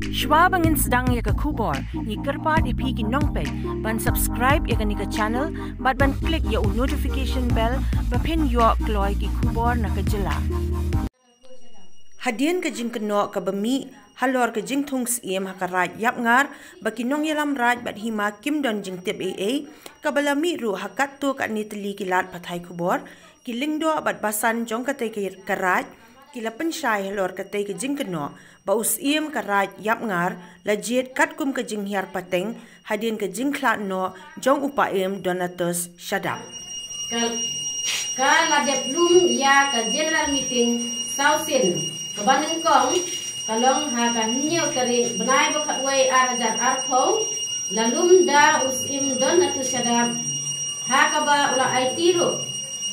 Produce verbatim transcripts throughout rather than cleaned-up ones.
Shwa ba ngin sdang ïa ka khubor, ngi kyrpad ïa phi ki nongpeit ban subscribe ïa kane ka channel bad ban click ïa u notification bell ba phin ïoh kloi ki khubor na ka jylla. Hadien ka jingkynnoh kaba mih halor ka jingthung syiem ha ka Raid Yapngar ba ki nongïalam Raid bad Hima kim don jingtip ei ei, kaba la mih ruh ha katto katne tylli ki lad pathai khubor, ki lyngdoh bad basan jong katei ka Raid ki la pynshai halor katei ka jingkynnoh ba u syiem ka Raid Yapngar la jied katkum ka jinghiar pateng hadien ka jingkhlad noh jong u Paiem Donatus Shadap. Ka, ka la dep lum ïa ka general meeting saw sien, kaba nyngkong ka long ha ka hynñiew tarik bnai ba khatwei ar hajar arphew, la lum da u Syiem Donatus Shadap, ha kaba u la aiti ruh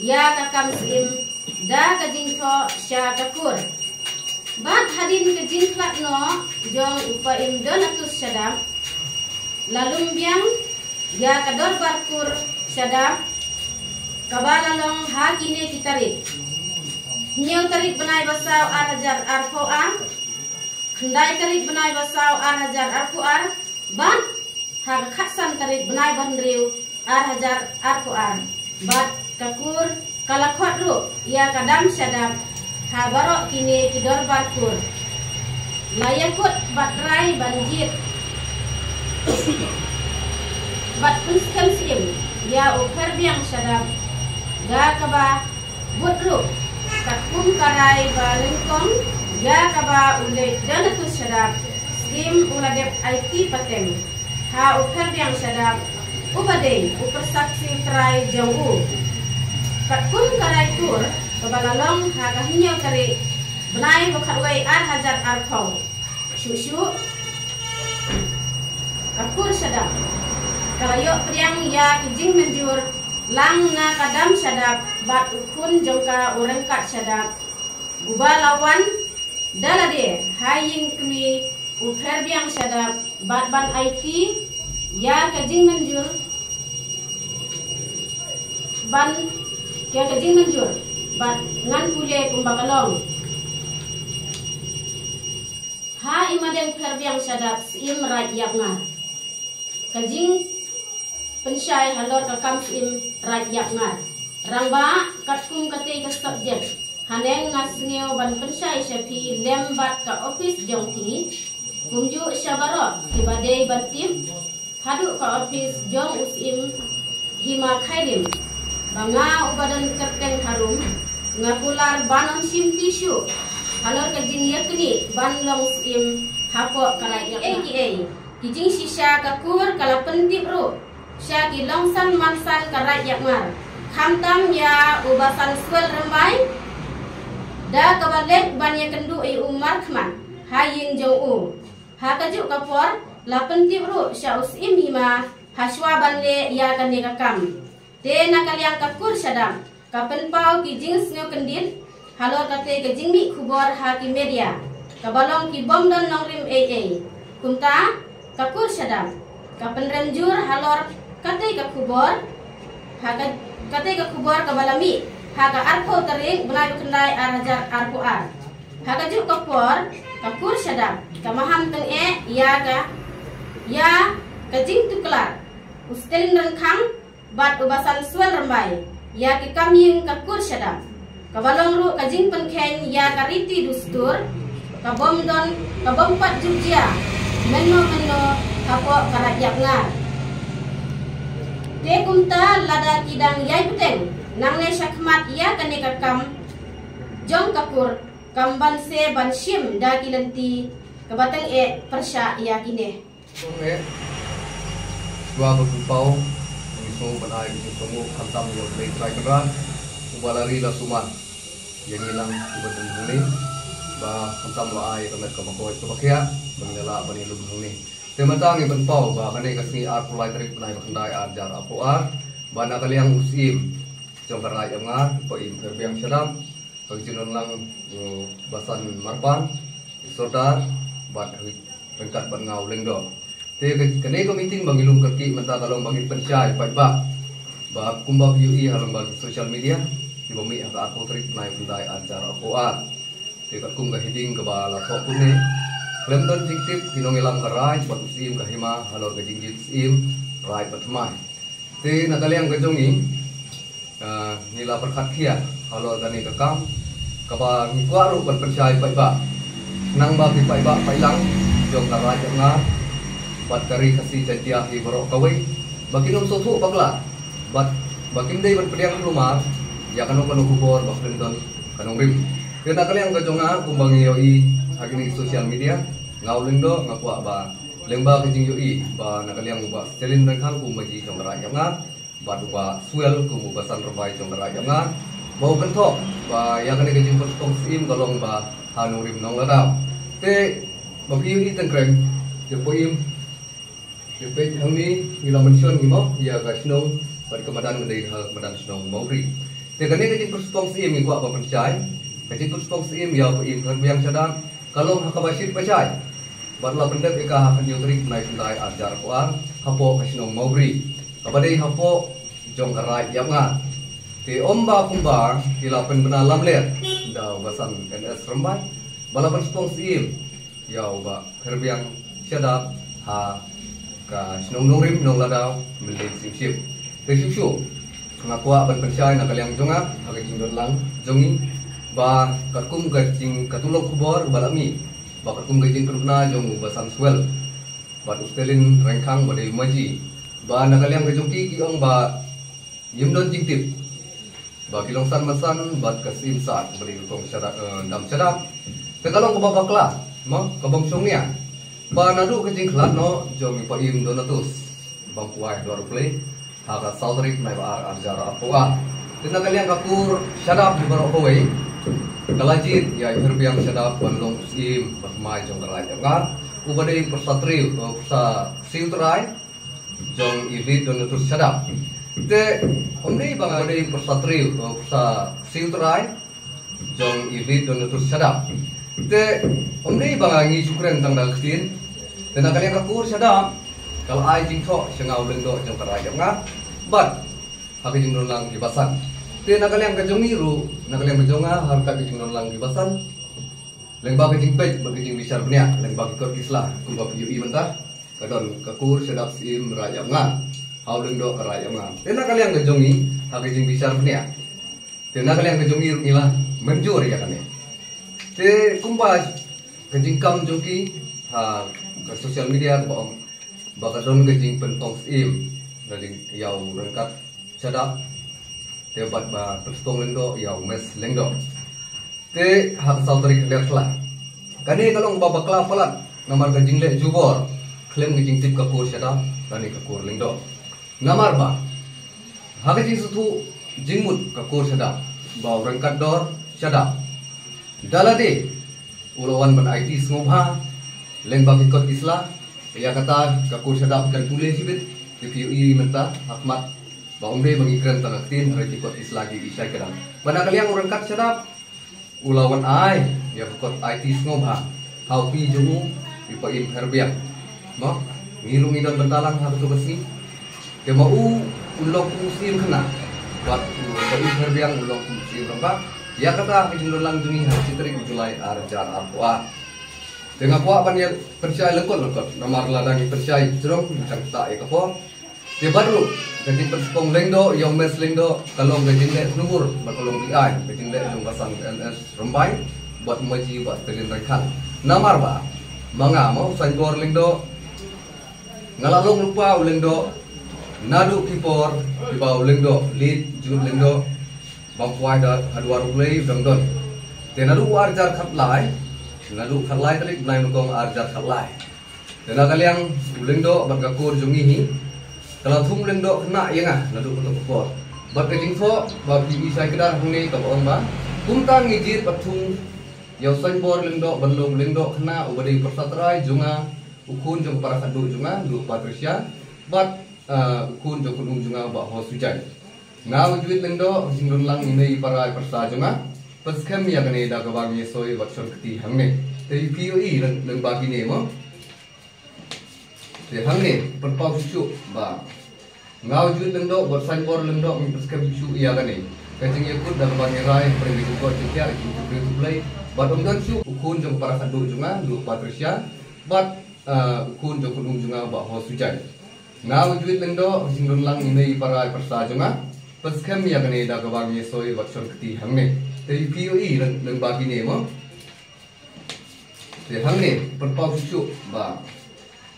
ïa ka kam syiem da ka jingthoh sha ka kur. Bad hadien ka jingkhlad noh jong u Paiem Donatus Shadap, la lum biang ïa ka dorbar kur Shadap, kaba la long ha kine ki tarik: hynñiew tarik bnai ba saw ar hajar arphew ar, khyndai tarik bnai ba saw ar hajar arphew ar, bad ha ka khatsan tarik bnai ba hynriew ar hajar arphew ar. Bad ka kur ka la khot ruh ïa ka dam Shadap ha baroh kine ki dorbar kur. La ïakut bad rai ban jied bad pynskhem syiem ïa u Pherbiang Shadap, da kaba bud ruh katkum ka rai ba nyngkong ïa kaba u leit Donatus Shadap, syiem u la dep aiti pateng ha u Pherbiang Shadap, uba dei u pyrshah siew trai jong u. Katkum ka rai kur kaba la long ha ka hynñiew tarik bnai ba khatwei ar hajar arphew, shuh shuh ka kur Shadap ka la ïoh pdiang ïa ki jingmynjur lang na ka dam Shadap bad u khun jong ka u ryngkat Shadap, uba la wan da lade ha ïing kmie u Pherbiang Shadap bad ban aiti ïa ka jingmynjur, ban ïa ka jingmynjur bad ngan pule kumba ka long. Ha i Madeng Pherbiang Shadap, Syiem Raid Yapngar. Ka jingpynshai halor ka kam syiem Raid Yapngar. Rangbah, katkum katei ka subject, haneng nga sngew ban pynshai sha phi lem bad ka ophis jong phi, kumjuh sha baroh kiba dei ban tip, haduh ka ophis jong u Syiem Hima Khyrim, ba nga uba don kyrteng harum, nga kular ban ym shim ti shuh halor ka jingïaknieh ban long syiem hapoh ka Raid Yapngar. Kiei kiei ki jingshisha ka kur ka la pyntip ruh sha ki longsan mansan ka Raid Yapngar, khamtam ïa u Basan Swel Rymbai, da kaba leit ban ïakynduh ïa u markhmat ha ïing jong u. Ha kajuh ka por la pyntip ruh sha u Syiem Hima hashwa ban leh ïa kane ka kam. Te na ka liang ka kur Shadap ka pynpaw ki jingsngewkyndit halor katei ka jingmih khubor ha ki media, kaba long ki bym don nongrim ei ei. Kumta ka kur Shadap ka pynrem jur halor katei ka khubor, ha ka, katei ka khubor kaba la mih ha ka arphew tarik bnai ba khyndai ar hajar arphew ar. Ha kajuh ka por ka kur Shadap ka maham tyngeh ïa ka, ïa ka jingtuklar u Stelin Rynkhang bad u Basan Swel Rymbai ïa ki kam ïing ka kur Shadap, kaba long ruh ka jingpynkheiñ ïa ka riti dustur, ka bym don, ka bym pat ju jia mynno mynno hapoh ka Raid Yapngar. Te kumta lada ki dang ïai bteng nangne shakhmat ïa kane ka kam jong ka kur, kam ban se ban shim da ki lynti kaba tyngeh pyrshah ïa kine. Sngewbha ban pynpaw, ngi sngewbha ban ai ka jingsngewnguh khamtam ïa U Blei Trai Kynrad uba la ri la sumar ïa ngi lang kiba don hangne, ba khamtam la ai ka met kaba koit kaba khiah ban ïalah ban ïalum hangne. Te mynta ngi pynpaw ba kane ka sngi arphew lai tarik bnai ba khyndai ar hajar arphew ar, ba na ka liang u Syiem jong ka Raid Yapngar, u Paiem Pherbiang Shadap, ka jingdon lang u Basan Marpan, u Sordar, bad ryngkat bad nga u Lyngdoh. Te ka, kane ka meeting ba ngi lum kyrkieh mynta ka long ba ngin pynshai paidbah ba kumba phi ïohi ha lyngba ki social media, kiba mih ha ka arphew tarik bnai khyndai ar hajar arphew ar. Te katkum ka heading kaba la thoh kumne, Khlem don jingtip ki nongïalam ka Raid bad u Syiem ka Hima halor ka jingjied Syiem Raid bad Thymmai. Te na ka liang ka jong ngi, ah, ngi la pyrkhat khia halor kane ka kam kaba ngi kwah ruh ban pynshai paidbah, khnang ba ki paidbah paidlang jong ka Raid Ïapngar bad ka Ri Khasi Jaiñtia hi baroh kawei ba kin ym sngewthuh bakla bad ba kim dei ban pdiang kulmar ïa kano kano khubor ba khlem don ka nongrim. Te na ka liang ka jong nga, kumba ngi ïohi ha kine ki social media, nga u Lyngdoh nga kwah ba lyngba ka jingïohi ba na ka liang u Bah Stalin Rengkhang kum u maji jong ka Raid Ïapngar bad u Bah Swell kum u basan rymbai jong ka Raid Ïapngar, ba u kynthoh ba ïa kane ka jingpynspong syiem ka long ba ha nongrim nongladaw. Te ba phi ïohi teng krem, ïa phi im, ïa phi hangne ngi la mention ngi mo ïa ka shnong bad ka madan ka dei ha ka madan shnong Mawbri. Te kane ka jingpynspong syiem ngi kwah ba pynshai, ka jingpynspong syiem ïa u Bah Im Kharbiang Shadap ka long ha kaba shit ba shai bad la pyndep ïa ka ha ka hynñiew tarik bnai Jyllai ar hajar arphew ar hapoh ka shnong Mawbri kaba dei hapoh jong ka Raid Ïapngar. Te ym ba kumba ki la pynbna lamler da u basan N S Rymbai ba la pynspong syiem ïa u Bah Kharbiang Shadap ha ka shnong nongrim nongladaw Mylliem Syiemship. Te shuh shuh nga kwah ban pynshai na ka liang jong nga ha ka jingdon lang jong ngi ba katkum ka jing, ka tulop khubor ba la mih, ba katkum ka jingpynbna jong u basan Swell bad u Stalin Rengkhang ba dei u maji, ba na ka liang ka jong ki ki ong ba ngim don jingtip ba ki long san masan bad ka Syiem Sat ba dei ka kong Shadap, eh, Dam Shadap. Te ka long kaba bakla mo, ka bym shongnia ba naduh ka jingkhlad noh jong i Bah Im Donatus Bampuai Dwaruplei ha ka saw tarik bnai ba ar ar hajar arphew ar. Te na ka liang ka kur Shadap hi baroh kawei ka la jied ïa i Kharbiang Shadap ban long u Syiem ba thymmai jong ka Raid Ïapngar, uba dei pyrsa trai, eh, pyrsa siew trai jong i Late Donatus Shadap. Te ym dei ba nga, dei pyrsa trai, eh, pyrsa siew trai jong i Late Donatus Shadap. Te ym dei ba nga ngi shu kren tang da ka ktien. Te na ka liang ka kur Shadap ka la ai jingthoh sha nga u Lyngdoh jong ka Raid Ïapngar bad ha ka jingdon lang ki basan. Te na ka liang ka jong ngi ruh, na ka liang ka jong nga ha ryngkat ka jingdon lang ki basan, lyngba ka jingpeit bad ka jingbishar bniah lyngba ki kot ki sla, kumba phi ïohi mynta ka don ka kur Shadap Syiem Raid Ïapngar ha u Lyngdoh ka Raid Ïapngar. Te na ka liang ka jong ngi ha ka jingbishar bniah, te na ka liang ka jong ngi ruh ngi la mynjur ïa kane. Te kumba ka jingkam jong ki ha ka social media kaba ong ba ka don ka jingpynspong syiem na ding ïa u ryngkat Shadap, te bad ba pynspong Lyngdoh ïa u Mes Lyngdoh. Te ha ka saw tarik Lyrkhla. Kane ka long ba bakla palat namar ka jingleh jubor khlem ka jingtip ka kur Shadap lane ka kur Lyngdoh. Namar ba ha ka jingsngewthuh jingmut ka kur Shadap ba u ryngkat dor Shadap da lade u la wan ban aiti sngewbha lyngba ki kot ki sla. Ïa kata ka kur Shadap kan pule shibit, te phi ïohi mynta ha khmat ba ym dei ba ngi kren tang ka ktien, hynrei ki kot ki sla ki ïohi shai kdang ba na ka liang u ryngkat Shadap u la wan ai ïa ka kot aiti sngewbha ha u kmie jong u, i Bah Im Kharbiang. Mo, ngi ruh ngi don bynta lang ha kato ka sngi. Te ma u un long kum u Syiem khynnah bad u Bah Im Kharbiang un long kum u Syiem rangbah. Ïa kata ka jingdon lang jong ngi ha ka shi tarik u July ar hajar arphew ar. Te nga kwah ban ïa pynshai lyngkot lyngkot namar lada ngi pynshai jrong ngi kan ktah ïa ka por. Te bad ruh ka jingpynspong Lyngdoh ïa u Mes Lyngdoh ka long ka jingleh snubur bad ka long bi-aiñ, ka jingleh jong u basan N S Rymbai bad u maji u Bah Stalin Rengkhang. Namar ba ma nga, ma u Saiñbor Lyngdoh, nga la long lypa u Lyngdoh naduh ki por kiba u Lyngdoh, Late Jude Lyngdoh Bampuai da ha Dwaruplei u dang don. Te naduh u ar hajar khatlai, naduh khatlai tarik bnai nyngkong ar hajar khatlai. Te na ka liang u Lyngdoh bad ka kur jong ngi hi ka la thung Lyngdoh khynnah ïa nga naduh kato ka por. Bad ka jingthoh ba phi ïohi shai kdar hangne kaba ong ba kumta ngi jied bad thung ïa u Saiñbor Lyngdoh ban long Lyngdoh khynnah uba dei pyrsa trai jong nga, u khun jong ka para khadduh jong nga, Bah Patricia, bad, ah, u khun jong ka khun um jong nga, Bah Hosujai. Nga u Jude Lyngdoh, ka jingdon lang i mei i para i pyrsa jong nga, pynskhem ïa kane da kaba ngi soi bad shon kti hangne. Te phi ïohi lyng, lyngba kine mo. Te hangne pynpaw shuh shuh ba nga u Jude Lyngdoh bad Saiñbor Lyngdoh ngi pynskhem shuh shuh ïa kane ka jingïakut da kaba ngi rai hapdeng ka jingkoit jingkhiah, ka jingshakri U Blei. Bad ym don shuh u khun jong ka para khadduh jong nga, Bah Patricia, Bad, ah, u khun jong u khun um jong nga u Bah Hor Sujan. Nga u Juit Lyngdoh, ka jingdon lang i mei i para i pyrsa jong nga. Pynskhem ïa kane da kaba ngi ïasoi bad shong kti hangne. Te phi ïohi lyng, lyngba kine mo. Te hangne, pynpaw shuh shuh ba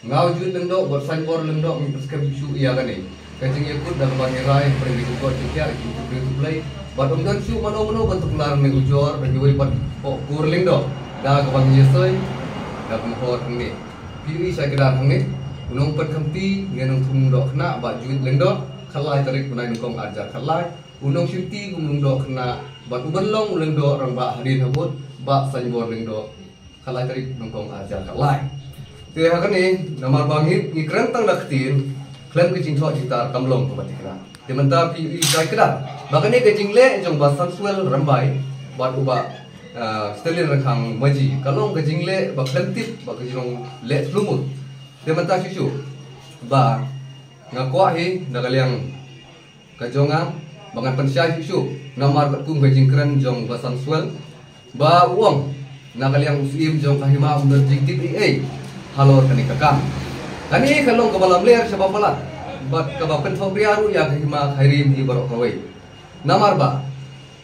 nga u Juit Lyngdoh bad Sanbor Lyngdoh ngi pynskhem shuh shuh ïa kane. Ka jingïakut da kaba ngi rai, pyrshah ngi jingkoit jingkhiah, jingkhublei khublei. Bad ym don shuh mano mano ban tuklar ne ujor, da kiwei pat hapoh kur Lyngdoh. Da kaba ngi ïasoi, da kaba hor hangne. Phi ïohi shai kdar hangne. U nongpynkhamti, ngi nongthung lyngdoh khynnah, Bah Juit Lyngdoh, khatlai tarik bnai nyngkong arhajar khatlai. U nongshimti kum lyngdoh khynnah, bad u ban long u lyngdoh rangbah hadien habud, Bah Sanbor Lyngdoh, khatlai tarik nyngkong arhajar khatlai. Te ha kane, namar ba ngi, ngi kren tang da ka ktien, khlem ka jingthoh jingtar kam long kaba thikna. Te mynta phi ïohi shai kdar ba kane ka jingleh jong Bah Sanswell Rymbai bad u Bah, ah, Stalin Rangkhang Maji, ka long ka jingleh ba khlem tip, ba ka jingleh shlumut. Te mynta shuh shuh ba nga kwah hi na ka liang ka jong nga ba ngan pynshai shuh shuh, namar katkum ka jingkren jong Bah Sanswell, ba u ong na ka liang u Syiem jong ka Hima um don jingtip ei ei halor kane ka kam. Kane ka long kaba lamler shaba palat bad kaba pynthohbria ruh ïa ka Hima Khyrim hi baroh kawei. Namar ba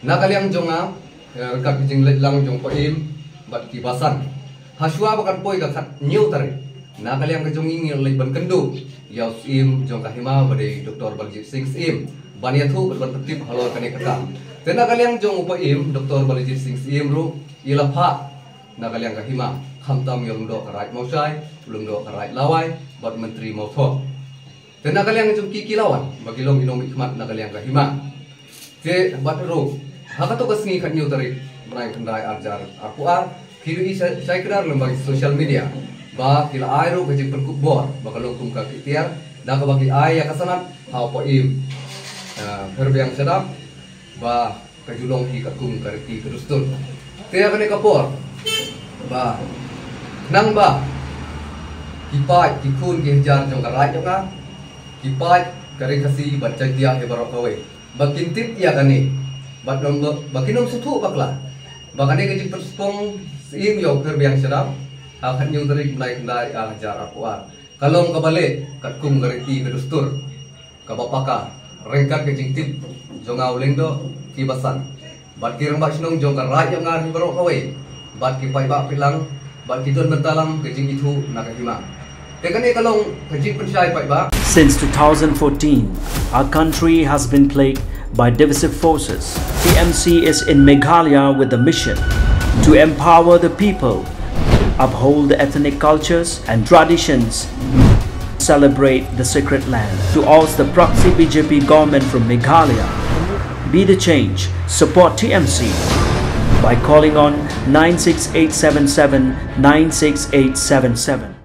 na ka liang jong nga, eh, ryngkat ka jingleit lang jong u Paiem bad ki basan, hashwa ba kan poi ka khathynñiew tarik, na ka liang ka jong ngi ngi leit ban kynduh ïa u Syiem jong ka Hima ba dei Doktor Balajied Singh Syiem, ban ïathuh bad ban pyntip halor kane ka kam. Te na ka liang jong u Paiem Doktor Balajied Singh Syiem ruh i la phah na ka liang ka Hima, khamtam ïa u Lyngdoh ka Raid Mawshai, u Lyngdoh ka Raid Lawai bad Myntri Mawthoh. Te na ka liang jong ki ki lawan ba ki long ki nongmihkhmat na ka liang ka Hima. Te bad ruh ha kato ka sngi khathynñiew tarik bnai khyndai arhajar arphew ar, phi ïohi shai, shai kdar lyngba ki social media ba ki la ai ruh ka jingpynkup bor ba ka long kum ka ki tiar da kaba ki ai ïa ka sanad ha u Paiem, ah, Pherbiang Shadap, ba ka ju long hi katkum ka riti ka dustur. Te ha kane ka por ba khnang ba ki paid ki khun ki hajar jong ka raid jong nga, ki paid ka Ri Khasi bad Jaintia hi baroh kawei ba kin tip ïa kane, bad nym ba, ba kin nym sngewthuh bakla ba kane ka jingpynspong Syiem ïa u Pherbiang Shadap ha khathynñiew tarik bnai khyndai arhajar arphew ar ka long kaba leh katkum ka riti ka dustur, kaba paka ryngkat ka jingtip jong nga u Lyngdoh, ki basan bad ki rangbah shnong jong ka raid jong nga hi baroh kawei, bad ki paidbah phi lang, bad ki don bynta lang ka jingithuh na ka Hima. Te kane ka long ka jingpynshai paidbah. Since two thousand fourteen, our country has been plagued by divisive forces. T M C is in Meghalaya with the mission to empower the people, uphold the ethnic cultures and traditions, celebrate the sacred land. To oust the proxy B J P government from Meghalaya, be the change. Support T M C by calling on nine six eight seven seven nine six eight seven seven.